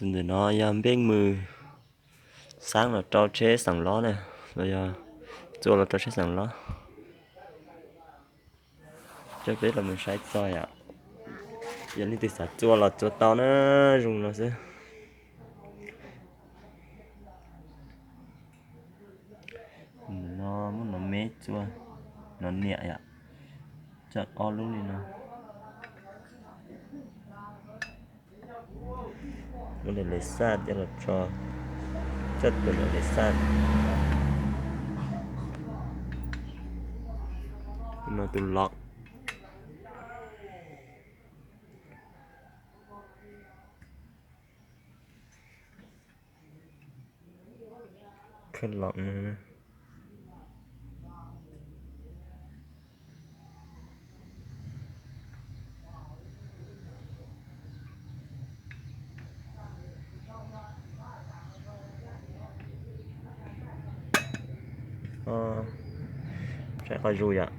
Ntawm no yog npej mws xaab los rau tsheb xeem lob na, los yog txua los rau tsheb xeem lob. Coj peb los mus saib txog yom. Yog leej twg xav txua los txua tau na, zoo no xwb. No muab no meb txua, no niam yom, coj ob lub li no. Muab daim lej xaj coj los tso, coj tus daim lej xaj. No tus los. Khawb los no. Saib qhov zus yom,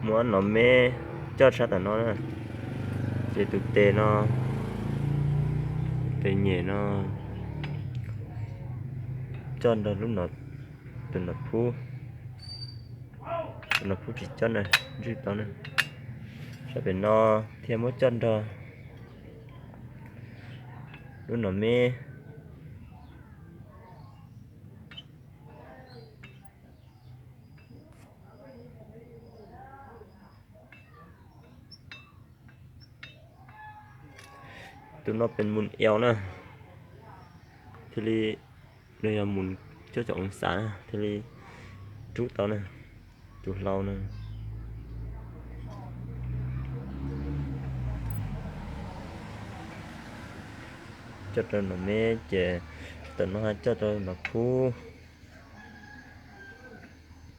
muab no meb coj sab tom no na, ces tus tes no, tes nyem no coj nrog lub no, tus no pub, tus no pub tsis coj na, ntswj tau na. Sab pem no thiaj muab coj nrog lub no meb. Tus no pes mus eo na, thiaj li, no yog mus cuaj caum oo xav na thiaj li rub tau na, tus hlau na. Coj rau no meb ces tam no coj rau no pub,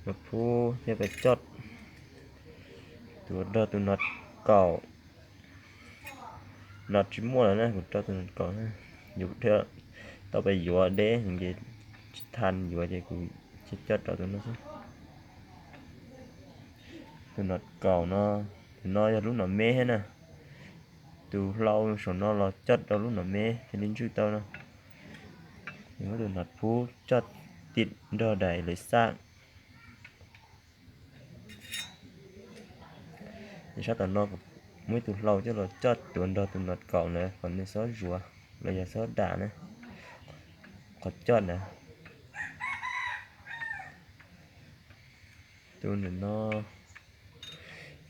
no pub thiab peb coj tus rau tus no kaum. No tsis muaj lawm na, kuv rau tus no kaum na. Yus tau pes yuav deb ces tsis tau yuav ces kuv thiaj coj rau tus no xwb. Tus no kaum no, tus no yog lub no meb thiab na. Tus hlau saum no los coj rau lub no meb thiaj li ntswj tau no. Muab tus no pub coj tim nrog daim lej xaj. Sab tom no muaj ib tug hlau coj los coj tuav nrog tus no kaum na kom nws txhob zuav los yog txhob dam na, qhov coj na. Tus ntawm no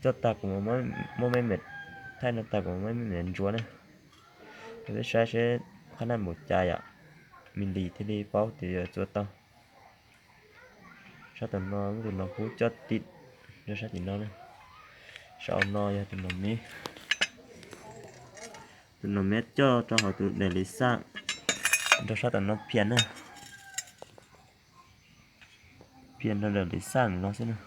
coj tag kuv muab me me, thaij no tag kuv muab me me ntsuav na. Peb saib seb qhab naj npaum cas yom, me lis thiaj li paub tias yuav txua tau. Sab tom no muab tus no pub coj tim rau sab tim no na. Sab no yog tus no meb, tus no meb coj rau hauv tus daim lej xaj, rau sab tom no phiaj na. Phiaj rau daim lej xaj no xwb na.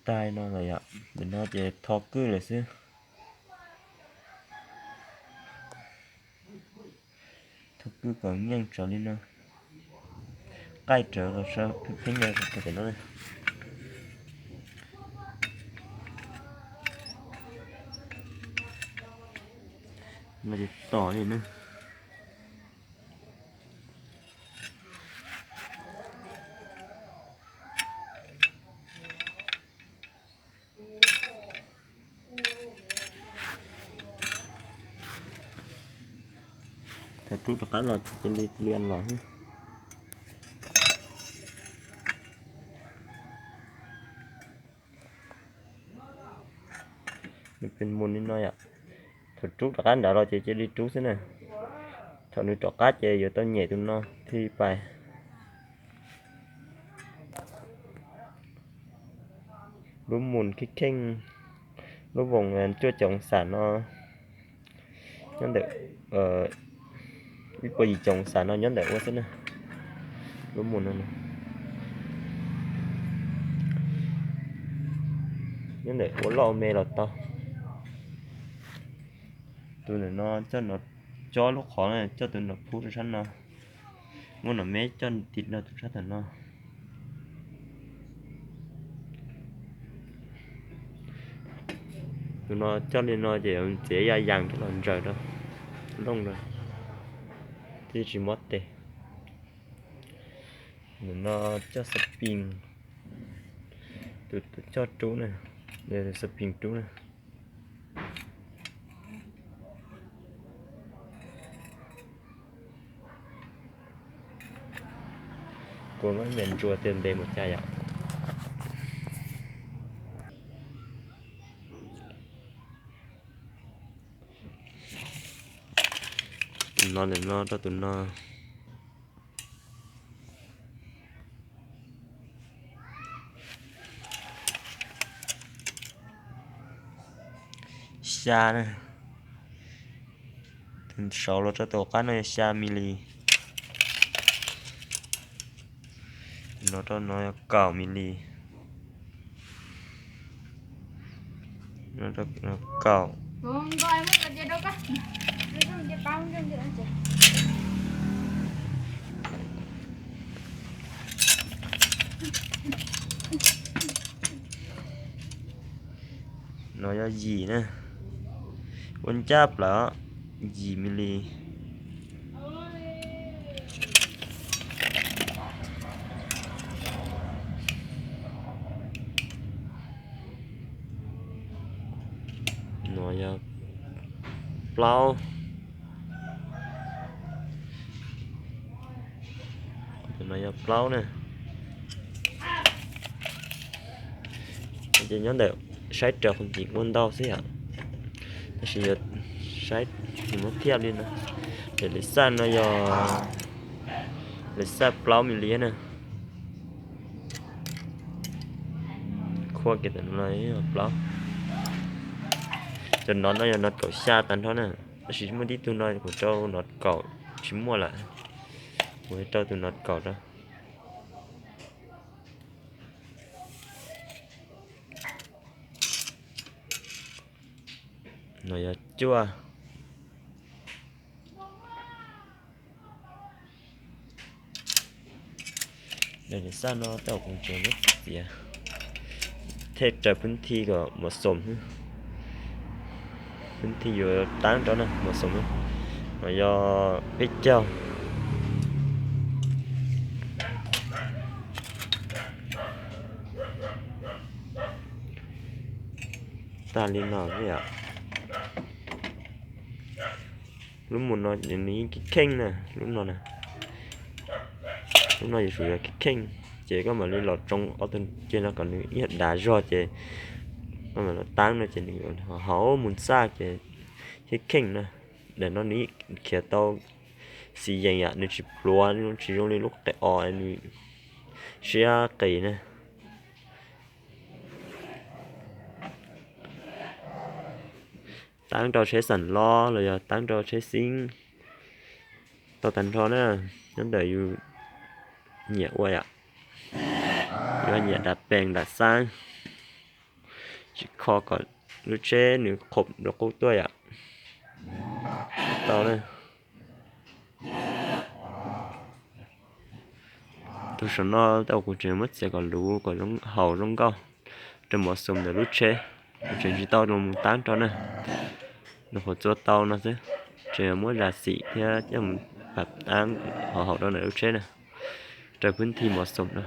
Tag no lawm yom, ntawm no ces tho kwj lawm xwb. Tho kwj kom nyeej tsawv li no. Qaij rawv los pheej nyob rau pem no. No ces tom li na. Thaum rub rov qab los ces cia li lias los xwb. Nws pes mus li no yom. Thaum rub rov qab nrad los ces cia li rub xwb na. Thaum nws rov qab ces yuav tau nyem tus no thiaj pais. Lub mus kheej kheej, lub voos cuaj caum xam no nyob ntawm, ib puas yim caum xam no nyob ntawm ua xwb na. Lub mus no nyob ntawm ua loj me los tau. Tus ntawm no coj no, coj lub qhov no coj tus no pub rau sab no, muab no me coj tim no tus sab tom no. Tus no coj li no ces txiav ya yas coj los ntsaws rau looj rau, thiaj tsis mob tes. Ntawm no coj xab pis, tus coj rub na, xab pis rub na. Kuv muab me ntsuas tiag ntev mus cas yom. Tus no, tus no rau tus no. Xya na, saud los rau tus qab no yog xya mi li. No rau no yog kaum mi li. Kaum. No yog yim na, ua ncaj plaws, yim mi li. No yog plaub. No yog plaub na. Ces nyob ntawm saib raws qhov ncim ua ntau xwb yom, tab sis yuav saib muab thiaj li no. Ces lwm xaj no yog lwm xaj plaub mi li na. Khua kiag tam no yog plaub. Cov no no yog no kaum xya tag nrho na, tab sis muaj tib tug no kuv rau no kaum tsis muaj lawm, kuv rau tus no kaum rau. No yog cuaj. Daim xaj no tej zaum kuv tseem muab txiav thiaj raws phwb thi kom mos xoom, phwb thi yuav taab rau na mos xoom. No yog peb caug. Tag li no xwb yom. Lub mus no nws yeej kheej kheej na, lub no na. Lub no yuav tsum yog kheej kheej, ces koj mam li los tsoo ob tug ceg no kom nws ib yam dav zog ces koj mam los taab no ces nws hauv mus txaj ces thiaj kheej na. Daim no nws khiav tau xis yees yom, nws tsis pluav, tsis zoo li lub qe os, nws siab qis na. Taab rau tsheb xam lob los yog taab rau tsheb xib tau tag nrho na. Nyob ntawm yus nyiam ua yom, yus nyiam dam pees dam xaab, tsis kho kom lub tsheb nws qhom rau qub tuaj yom. Tau na. Tus saum no tej zaum kuv tseem muab txiav kom luv kom haum zoo nkauj rau mov xoom ntawm lub tsheb, kuv tseem tsis tau los mus taab rau na. Nws qhuav txua tau no xwb, tseem muab zam xim thiab coj mus pam taab haum haum rau ntawm lub tsheb na, raws phwb thi mov xoom na.